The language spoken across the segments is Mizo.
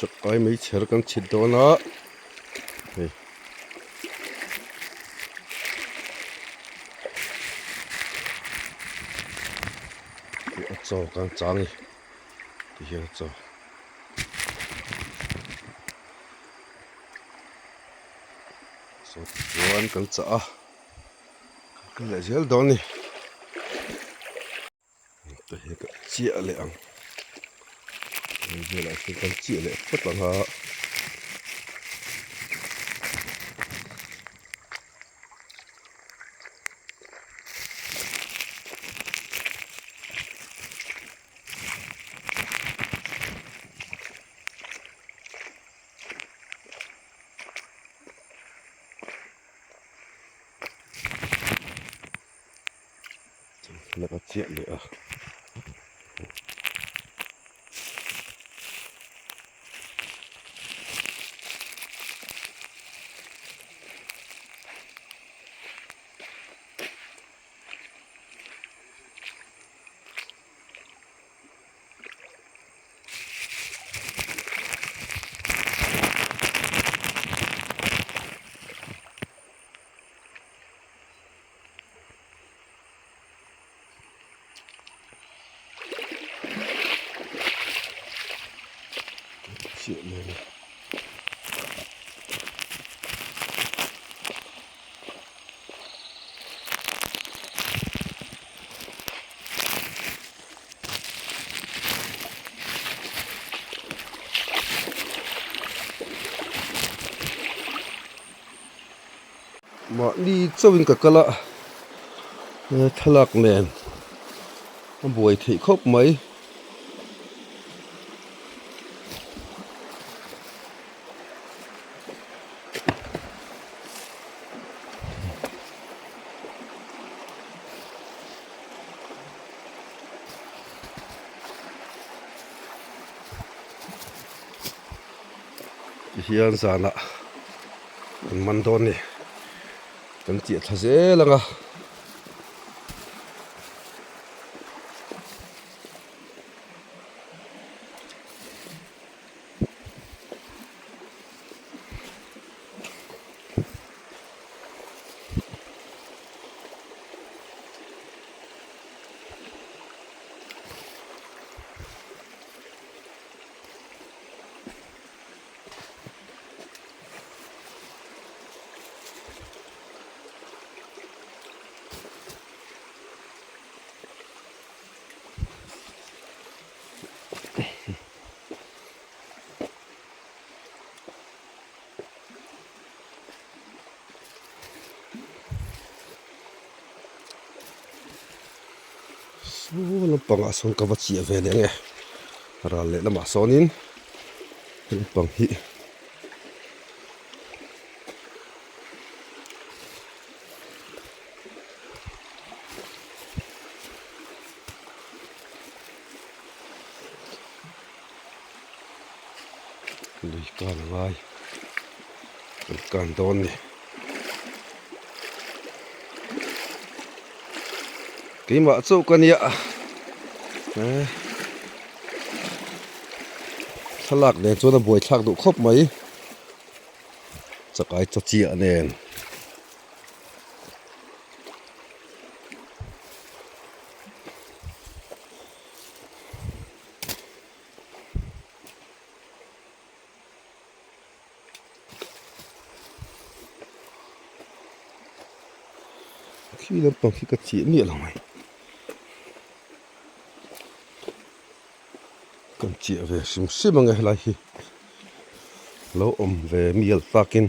Chakai meichher kan chhit dawn a hei a chaw kan chang a ni ti hian a chaw. Saw tichuan kan chah a kan kal leh zel dawn a ni te hi ka chiah leh ang hei velah hian kan chiah leh phawt ang a. Laka chiah leh a. Chiah leh a ni. Mahni chauhin ka kal a, thlalak nen a buai theih khawp mai. Tihian zanah kan man dawn a ni kan chiah thla zel ang a. Saw lampangah sawn ka va chiah ve leh ang e ral leh lamah sawnin lampang hi. Lui kan a ngai kan kan dawn ni keimah chauh ka nia eh thlalak nen chuan a buaithlak duh khawp mai chakai chaw chiah nen. Khi lampang khi ka chiah miah lo mai kan chiah ve hrim hrim ang e helai hi lo awm ve mial takin.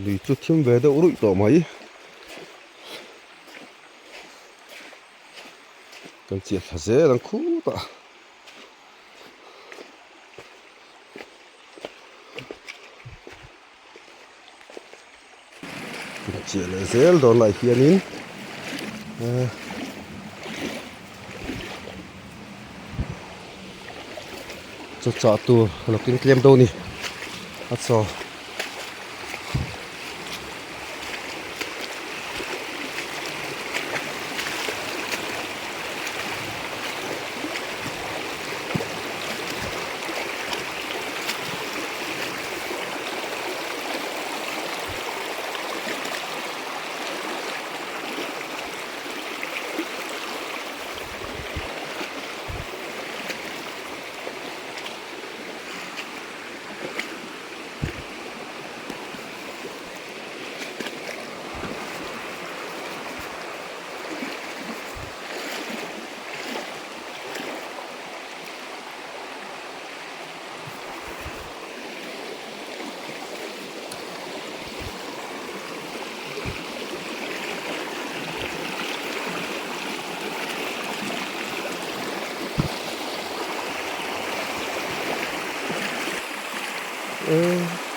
Lui chu thim ve deuh ruih tawh mai. Kan chiah thla zel ang khutah. Chiah leh zel dawn lai hianin eh chaw chah tur a lo keng tlem dawn a ni a chaw.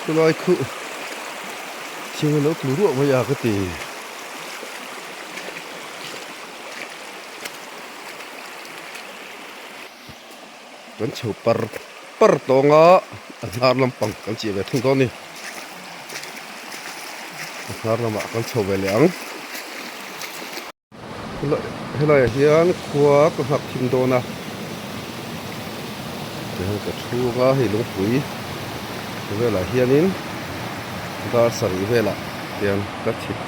Chulai khuh thing a lo tlu ruah mai a ka ti. Kan chho par par tawng a a hnar lampang kan chiah ve thung dawn a ni. A hnar lamah kan chho ve leh ang. Helaiah hian khua ka nghak thim dawn a tihian ka chhung a hei lungpui velah hianin dar sarih velah hian ka chhit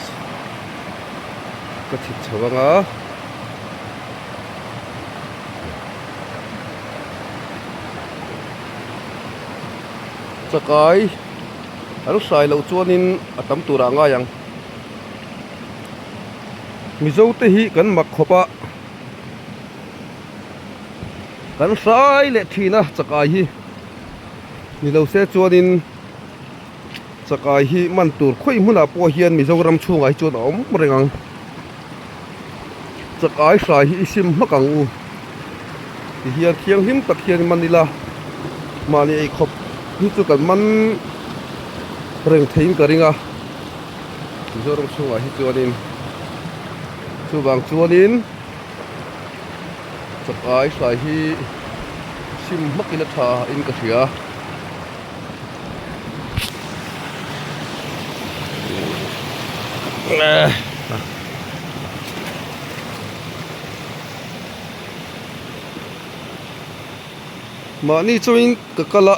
ka chhit chho ang a. Chakai an hrai loh chuanin a tam turah a ngai ang. Mizo te hi kan mak khawp a, kan hrai leh thin a chakai hi ni lo se chuanin chakai hi man tur khawi hmunah pawh hian Mizoram chhungah hi chuan a awm reng ang. Chakai hrai hi i sim hmak ang u ti hian thianghlim tak hian man ila mahni eikhawp hi chu kan man reng theiin ka ring a. Mizoram chhungah hi chuanin chuvang chuanin chakai hrai hi sim hmakin a tha in ka hria. Mahni chungin ka kal a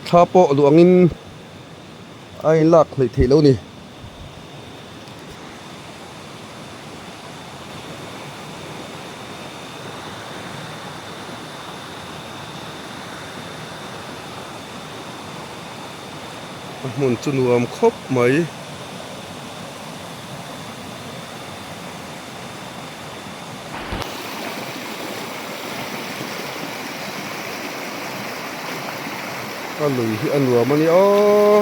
thla pawh duh angin. A inlak hleih theih lo ni. A hmun chu nuam khawp mai. A lui hi a nuam a ni aw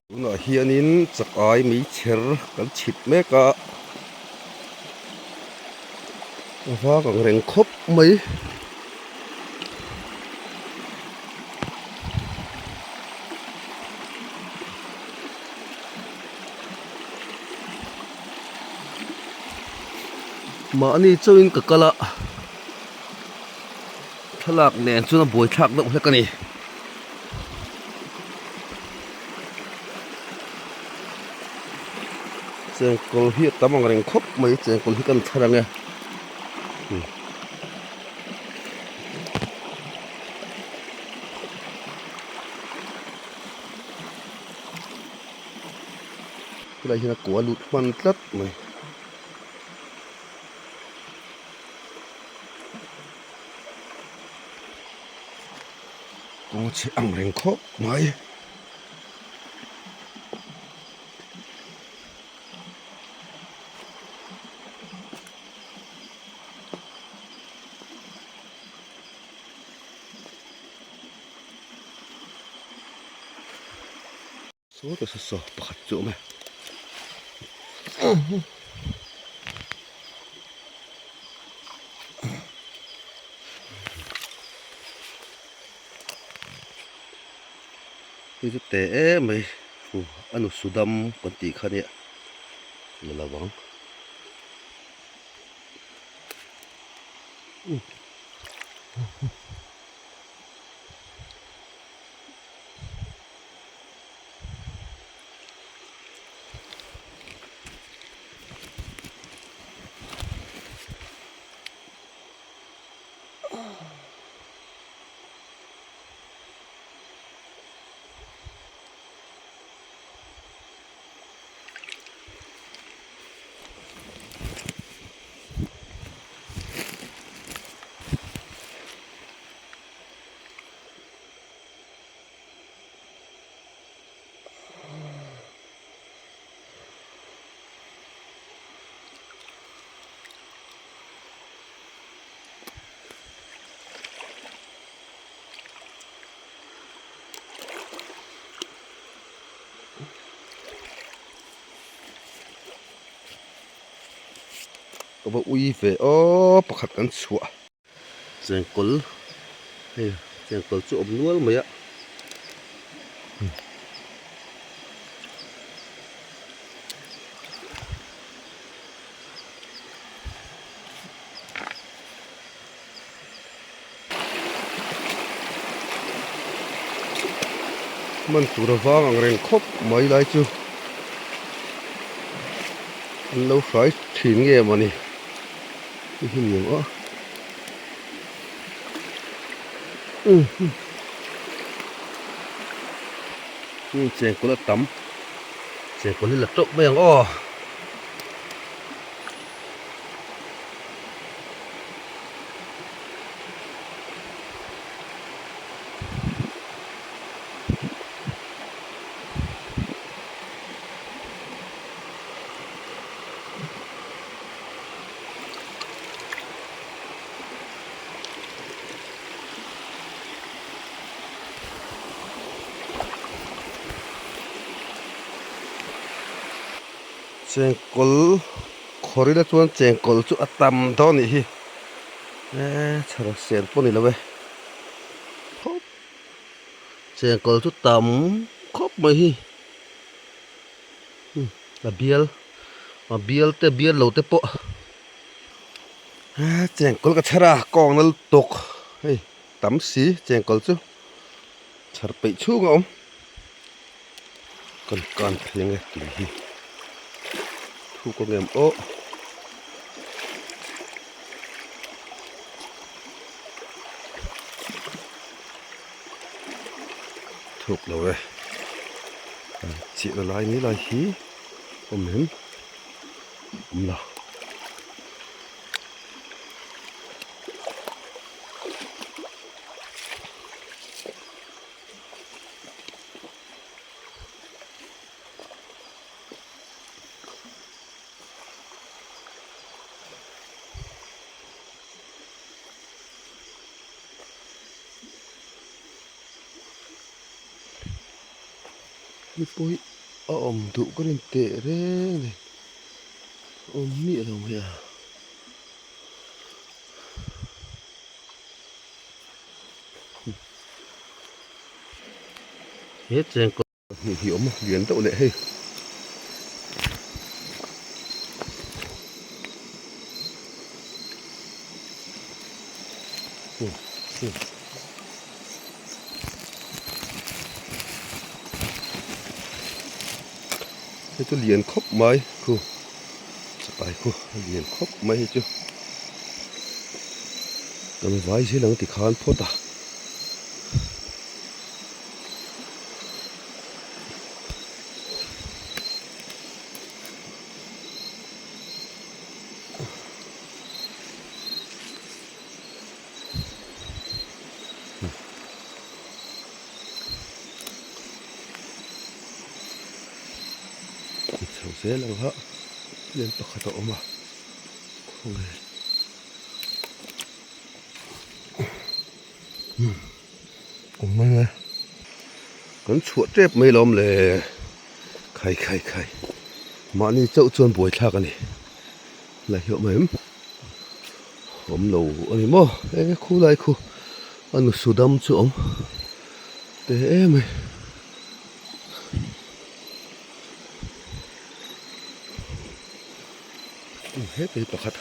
tunah hianin chakai meichher kan chhit mek a a vang ang reng khawp mai. Mahni chauhin ka kal a thlalak nen chuan a buaithlak deuh hlek a ni. Chengkawl hi a tam ang reng khawp mai chengkawl hi kan thar ang e. Helai hian a kua lut hman tlat mai. Kawng a chhe ang reng khawp mai. Saw ta saw pakhat chu a awm e. Hei chu teh em mai hu a nu sudam kan tih kha nia la lo ang. Ka va ui ve aw pakhat kan chhuah. Chengkawl hei chengkawl chu awm nual mai a. Man tur a vang ang reng khawp mai lai chu an lo hrai thin nge mawni hei hi ni ang aw chengkawl a tam chengkawl hi la teuh mai ang aw. Chengkawl khawr ila chuan chengkawl chu a tam dawn anih hi eee chhar sen pawh a ni lo e khawp chengkawl chu tam khawp mai hi a bial a bial te bial lo te pawh eee chengkawl ka chhar a kawng na lutuk hei tam si chengkawl chu chhar peih chhung a awm. Kan kan phei ange tui hi thuk ang em aw. Thuk lo e chiahna lai mai lai hi awm em awm lo. Mipui a awm duh ka rin teh reng a ni awm miah lo mai a. He chengkawl hnih hi awm a lian deuh leh hei. Hei chu lian khawp mai khu chakai khu a lian khawp mai hei chu kan vai zel ang tikhan phawt a. zel ang a len pakhat a awm a khawnge umm awm mai e kan chhuah tep mai lawm le khai khai khai mahni chauh chuan buaithlak a ni la hi awm em awm lo a ni maw e khulai khu a nu sudam chu awm te em mai. Heti pakhat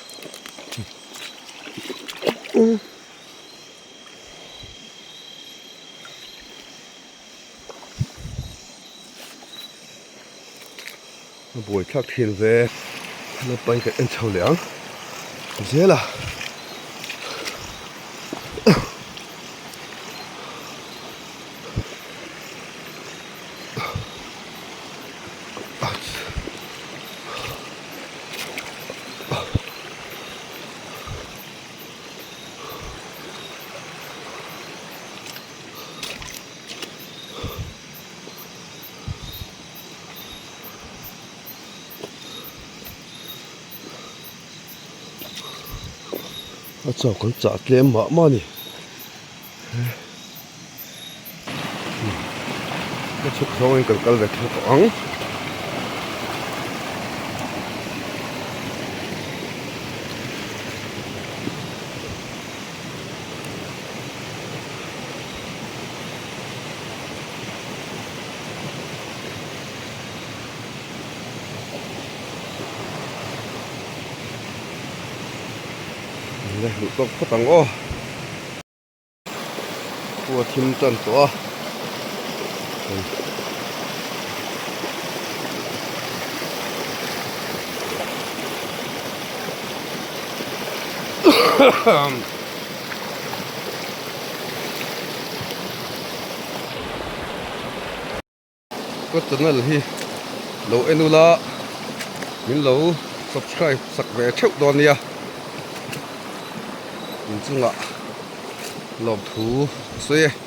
a buai thlak thin ve naupang ka en chho leh ang zel a. A chaw kan chah tlem mah mah a ni. Ka chhuk zawngin kan kal ve theuh tawh ang. Luh tawk phawt ang aw. Khua thim tan tawh a Ka channel hi lo en ula min lo subscribe sak ve theuh dawn nia inchungah lawmthu ka sawi e.